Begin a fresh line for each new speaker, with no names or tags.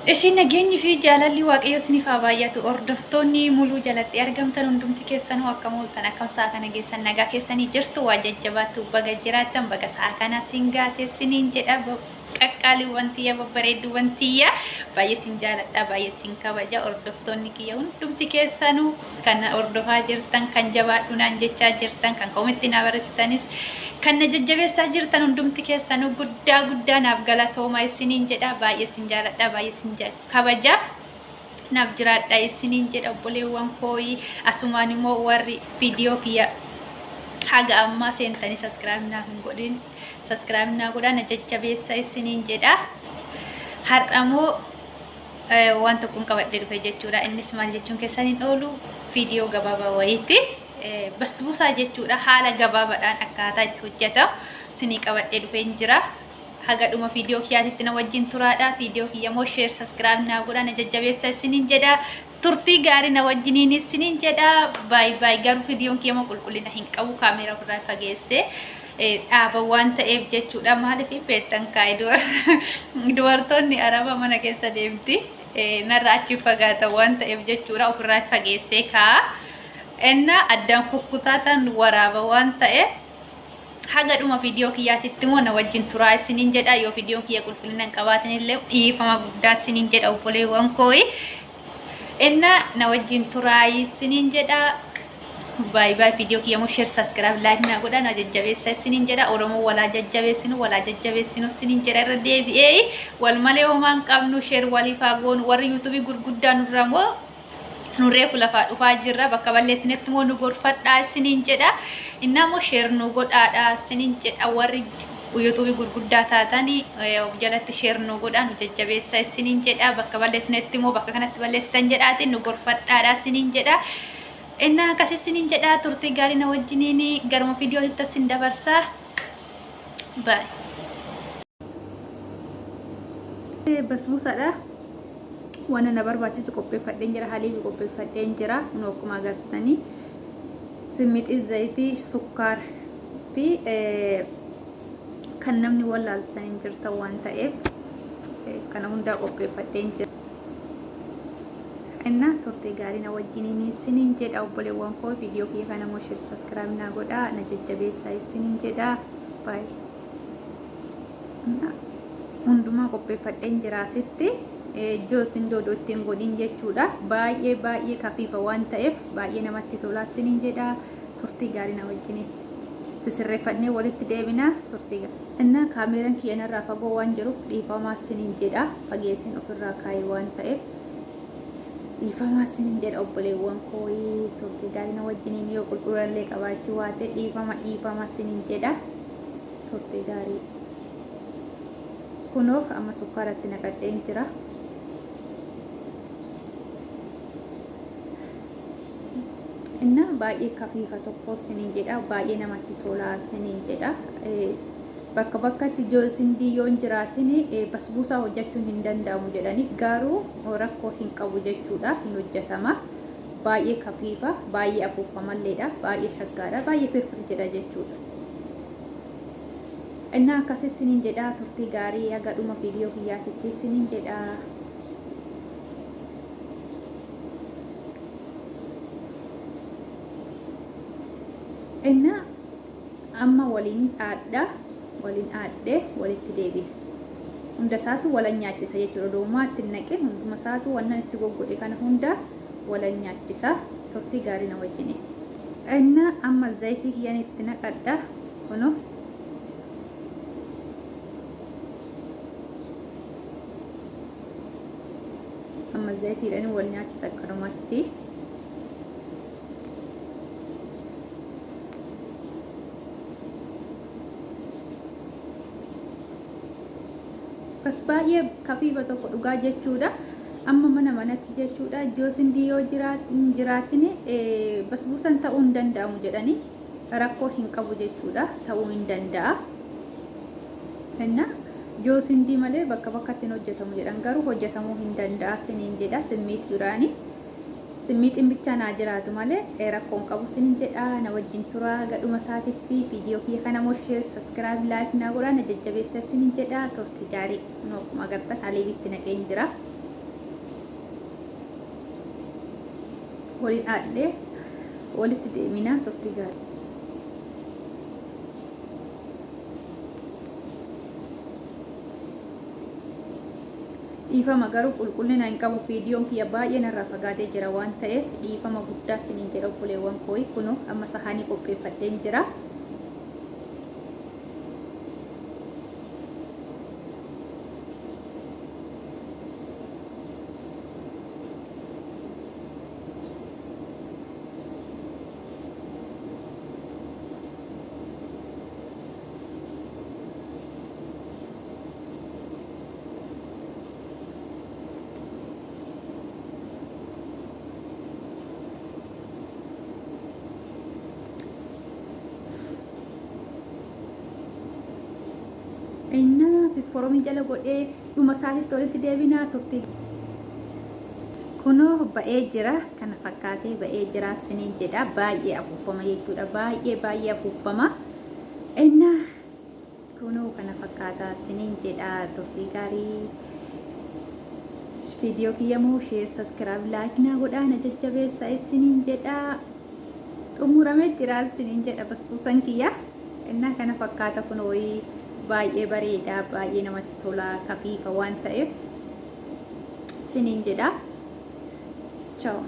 Ishii nageenyi fi jaalalli Waaqayyo isiniif haa baay'atu. Hordoftoonni muluu jalatti argamtan hundumti keessanuu akkam ooltan, akkam sa'a kana geessan, nagaa keessanii jirtu? Waa jajjabaattu, baga jiraattan, baga sa'a kana sin gaate siniin jedha. Qaqqaaliiwwan tiyya, babbareedduuwwan tiyya, baay'ee sin jaaladha, baay'ee sin kabaja. Hordoftoonni kiyya hundumti keessanuu kan na hordofaa jirtan, kan jabaadhu naan jechaa jirtan, kan koomitti na barreessitanis, kan na jajjabeessaa jirtan hundumti keessanuu guddaa guddaa naaf galatooma isiniin jedha. Baay'ee sin jaaladha, baay'ee sin kabaja, naaf jiraadha isiniin jedha, obboleewwan kooyi. Asumaan immoo warri viidiyoo kiyya haga ammaa seentanii subscribe naaf hin godhin, subscribe naa godhaa, na jajjabeessa isiniin jedha. Har'amoo waan tokkoon qabadhee dhufe jechuudha. Innis maal jechuun keessan hin oolu, viidiyoo gabaabaa wayiiti. Basbuusaa jechuudha, haala gabaabaadhaan akkaataa itti hojjetamu sinii qabadhee dhufeen jira. Haga dhuma viidiyoo kiyyaatitti na wajjin turaadha. Viidiyoo kiyya immoo share, subscribe naa godhaa, na jajjabeessa isiniin jedha. Turtii gaarii na wajjiniin isiniin jedha. Baay baay. Garuu viidiyoon kiyya immoo qulqullina hin qabu, kaameeraa ofirraa fageessee dhaaba waan ta'eef jechuudha. Maaliif beektan kaa'e, dubartoonni araba mana keessa deemti. Narra achi fagaata waan ta'eef jechuudha, ofirraa fageessee kaa'a. Inna addaan kukkutaa tan waraaba waan ta'eef, haga dhuma viidiyoo kiyyaatitti immoo na wajjin turaa isiniin jedha. Yoo viidiyoon kiyya qulqullina hin qabaatin illee dhiifama guddaa isiniin jedha, obboleewwan kooyi. Inna na wajjin turaa isiniin jedha. Baay baay. Viidiyoo kiyya immoo share, subscribe, like naa godha, na jajjabeessa isiniin jedha. Oromoo walaa jajjabeessinu, walaa jajjabeessinu isiniin jedha. Irra deebi'ee wal malee homaa hin qabnu, share waliif haa goonu. Warri yuutuubii gurguddaa nurra immoo nu reefu lafaa dhufaa jirra, bakka balleessinetti immoo nu gorfadhaa isiniin jedha. Innaa immoo share nu godhaadha isiniin jedha. Warri yuutuubii gurguddaa taatanii of jalatti share nu godhaa, nu jajjabeessa isiniin jedha. Bakka balleessinetti immoo bakka kanatti balleessitan jedhaatiin nu gorfadhaadha isiniin jedha. Innaa akkas isiniin jedha. Turtii gaarii na wajjiniin, garuma viidiyootti isin dabarsaa. Baay. Basbuusaadha. Waan na barbaachisu qopheeffadheen jira. Haliibi qopheeffadheen jira. Kun akkuma agartanii simmixii, zayitii, sukkaara fi kan namni wallaaltan hin jirtan waan ta'eef kana hundaa qopheeffadheen jira. Inna turtii gaarii na wajjiniin isiniin jedha, obboleewwan koo. Viidiyoo kiyya kana immoo share, subscribe naa godhaa, na jajjabeessaa isiniin jedha. Baay'ee hundumaa qopheeffadheen jira asitti. Joosin doodoo ittiin godhin jechuudha. Baay'ee baay'ee kafiifa waan ta'eef baay'ee namatti tolaa isiniin jedha. Turtii gaarii na wajjiniin. Sisirreeffannee walitti deebina, turtii gaarii. Innaa kaameeraan kiyya narraa fagoo waan jiruuf dhiifamaa isiniin jedha. Fageessin ofirraa kaa'e waan ta'eef dhiifamaa isiniin jedha, obboleewwan kooyi. Turtii gaarii na wajjiniin. Yoo qulqullinallee qabaachuu waate dhiifama, dhiifama isiniin jedha. Turtii gaarii. Kunoo amma sukkaaratti naqadheen jira. Inna baay'ee kafiifa tokko isiniin jedha, baay'ee namatti tola isiniin jedha. Bakka bakkatti joosindii yoo hin jiraatin basbuusaa hojjechuun hin danda'amu jedhani, garuu rakkoo hin qabu jechuudha, hin hojjetama. Baay'ee kafiifa, baay'ee afuufamalleedha, baay'ee shaggaadha, baay'ee firfir jedha jechuudha. Innaa akkas isiniin jedha. Turtii gaarii haga dhuma viidiyoo kiyyaatitti isiniin jedha. Innaa amma waliin dhaadha, waliin dhaadhee walitti deebina. Hunda isaatu walan nyaachisa jechuudha. Doomaa itti hin naqin, hunduma isaatu wannan itti goggodhe kana hunda walan nyaachisa. Turtii gaarii na wajjiniin. Innaa amma zayitii kiyyan itti naqadha. Kunoo amma zayitiidhaan wal nyaachisa akkanumatti. Bas baay'ee kafiifa tokko dhugaa jechuudha. Amma mana manatti jechuudha. Joosindii yoo jiraatin basbuusan ta'uu hin danda'amu jedhanii, rakkoo hin qabu jechuudha. Ta'uu hin danda'a. Inna joosindii malee bakka bakkatti hin hojjetamu jedhan, garuu hojjetamuu hin danda'a siniin jedha simmiixiidhaani. Simmiixiin bichaa naa jiraatu malee rakkoo hin qabu sinin jedha. Na wajjin turaa gadhuma isaatitti. Viidiyoo kiyya kana immoo share, subscribe, like naa godhaa, na jajjabeessa sinin jedha. Turtii gaarii. Kunoo akkuma agartan haliibitti naqeen jira. Waliin haadhee walitti deeminaa turtii gaarii. Dhiifama garuu qulqullina hin qabu, viidiyoon kiyya baay'ee narraa fagaatee jira waan ta'eef dhiifama guddaa isiniin jedha obboleewwan koo. Kunoo amma sahaanii qopheeffadheen jira. Innaa foromii jala godhee dhuma isaatitti walitti deebinaa turtii. Kunoo ba'ee jira, kana fakkaatee ba'ee jira siniin jedha. Baay'ee afuufama jechuudha, baay'ee baay'ee afuufama. Innaa kunoo kana fakkaataa siniin jedha, turtii gaarii. Viidiyoo kiyya moo share, subscribe, like naa godhaa, na jajjabeessa isiniin jedha. Xumuramee jira isiniin jedha basbuusan kiyya. Innaa kana fakkaata, kunoo baay'ee bareeda, baay'ee namatti tola, kafiifa waan ta'eef isiniin jedha. Ciao.